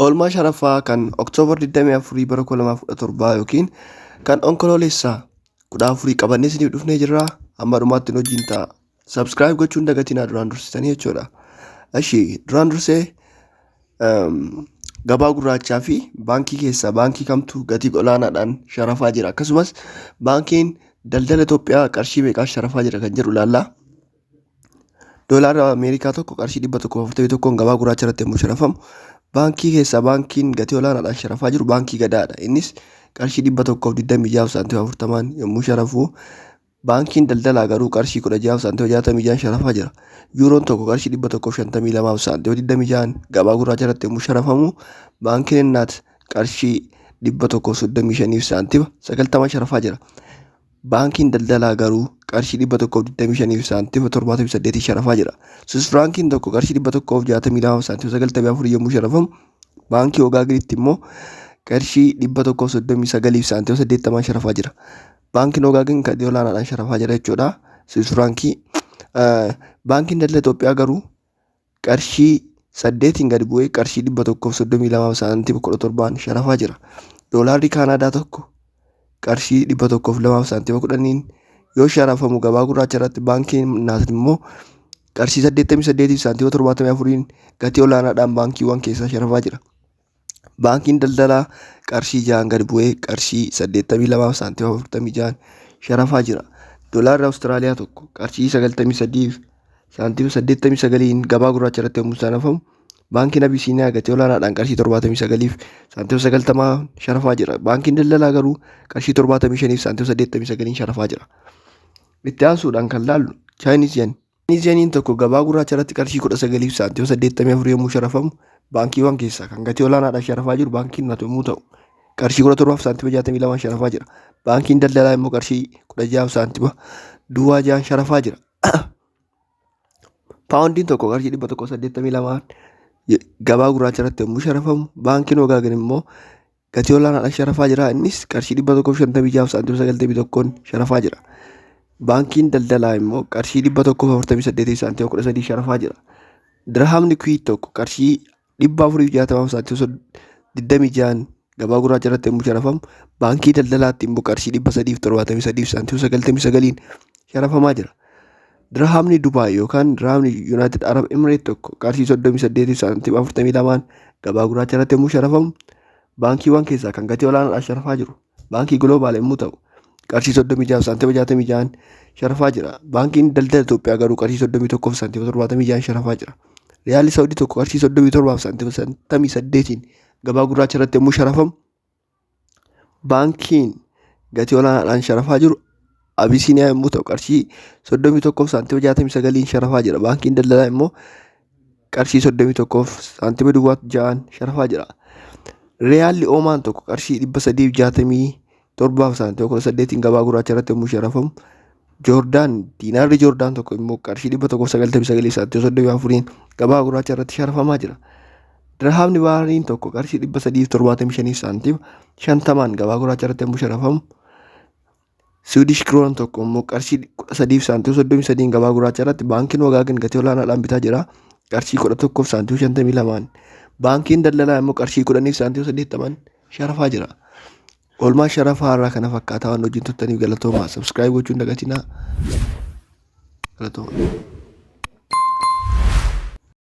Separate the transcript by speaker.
Speaker 1: Oolmaa sharafaa kan Oktoobar 24 bara 2017 yookiin kan Onkoloolessaa 14 qabannee isiniif dhufnee jirra. Hamma dhumaatti nu wajjin ta'a. Subscribe gochuun dagatinaa duraan dursitanii jechuudha. Eshi, duraan dursee gabaa gurraachaa fi baankii keessaa baankii kamtu gatii olaanaadhaan sharafaa jira, akkasumas Baankiin Daldala Itoophiyaa qarshii meeqaan sharafaa jira kan jedhu ilaalla. Doolaarri Ameerikaa tokko qarshii 141 gabaa gurraacha irratti yommuu sharafamu, baankii keessaa baankiin gatii olaanaadhaan sharafaa jiru Baankii Gadaadha. Innis qarshii 126 saantima 40 yommuu sharafu, Baankiin Daldalaa garuu qarshii 16 saantima 66 sharafaa jira. Yuuroon tokko qarshii 152 saantima 26 gabaa gurraacha irratti yommuu sharafamu, baankiin Innaat qarshii 135 saantima 90 sharafaa jira. Baankiin Daldalaa garuu qarshii 125 saantima 78 sharafaa jira. Swiss firaankiin tokko qarshii 162 saantima 94 yommuu sharafamu, baankii Ogaaginitti immoo qarshii 139 saantima 80 sharafaa jira. Baankiin Ogaagin gatii olaanaadhaan sharafaa jira jechuudha. Swiss firaankii. Baankiin Daldala Itoophiyaa garuu qarshii 8n gadi bu'ee qarshii 132 saantima 17n sharafaa jira. Doolaarri Kaanaadaa tokko qarshii 102 saantima 10n yoo sharafamu, gabaa gurraacha irratti baankiin Naat immoo qarshii 88 saantima 74n gatii olaanaadhaan baankiiwwan keessaa sharafaa jira. Baankiin Daldalaa qarshii 6n gadi bu'ee qarshii 82 saantima 46 sharafaa jira. Doolaarri Awustiraaliyaa tokko qarshii 93 saantima 89n gabaa gurraacha irratti yommuu sharafamu, baankiin Abisiiniyaa gatii olaanaadhaan qarshii 79 saantima 90 sharafaa jira. Baankiin Daldalaa garuu qarshii 75 saantima 89 sharafaa jira. Itti aansuudhaan kan laallu Chinese yen. Chinese yeniin tokko gabaa gurraacha irratti qarshii 19 saantima 84 yommuu sharafamu, baankiiwwan keessaa kan gatii olaanaadhaan sharafaa jiru baankiin Naat yommuu ta'u, qarshii 17 saantima 62 sharafaa jira. Baankiin Daldalaa immoo qarshii 16 saantima duwwaa 6 sharafaa jira. Paawundiin tokko qarshii 182 gabaa gurraacha irratti yommuu sharafamu, baankiin Wagaagan immoo gatii olaanaadhaan sharafaa jira. Innis qarshii 156 saantima 91 sharafaa jira. Baankiin Daldalaa immoo qarshii 148 saantima 13 sharafaa jira. Dirhamni Kuwait tokko qarshii 460 saantima 26 gabaa gurraacha irratti yommuu sharafamu, Baankii Daldalaatti immoo qarshii 373 saantima 99 sharafamaa jira. Dirhamni Dubaay yookaan dirhamni United Arab Emirates tokko qarshii 38 saantima 42 gabaa gurraacha irratti yommuu sharafamu, baankiiwwan keessaa kan gatii olaanaadhaan sharafaa jiru Baankii Global yommuu ta'u, qarshii 36 saantima 66 sharafaa jira. Baankiin Daldala Itoophiyaa garuu qarshii 31 saantima 76 sharafaa jira. Riyaalli Saawudii tokko qarshii 37 saantima 58 gabaa gurraacha irratti yommuu sharafamu, baankiin gatii olaanaadhaan sharafaa jiru Abisiiniyaa yommuu ta'u, qarshii 31 saantima 69 sharafaa jira. Baankiin Daldalaa immoo qarshii 31 saantima duwwaa 6 sharafaa jira. Riyaalli Oomaan tokko qarshii 367 saantima 18 gabaa gurraacha irratti yommuu sharafamu, Joordaan diinaarri Joordaan tokko immoo qarshii 199 saantima 34 gabaa gurraacha irratti sharafamaa jira. Dirhaamni Baahriin tokko qarshii 375 saantima 50 gabaa gurraacha irratti yommuu sharafamu, Swedish Krona tokko immoo qarshii 13 saantima 33 gabaa gurraacha irratti baankiin Wagaagan gatii olaanaadhaan bitaa jira. Qarshii 11 saantima 52. Baankiin Daldalaa immoo qarshii 10 saantima 80 sharafaa jira. Oolmaa sharafaa irraa kana fakkaataa waan wajjin turtaniif galatoomaa. Subscribe gochuun dagatinaa. Galatoomaa.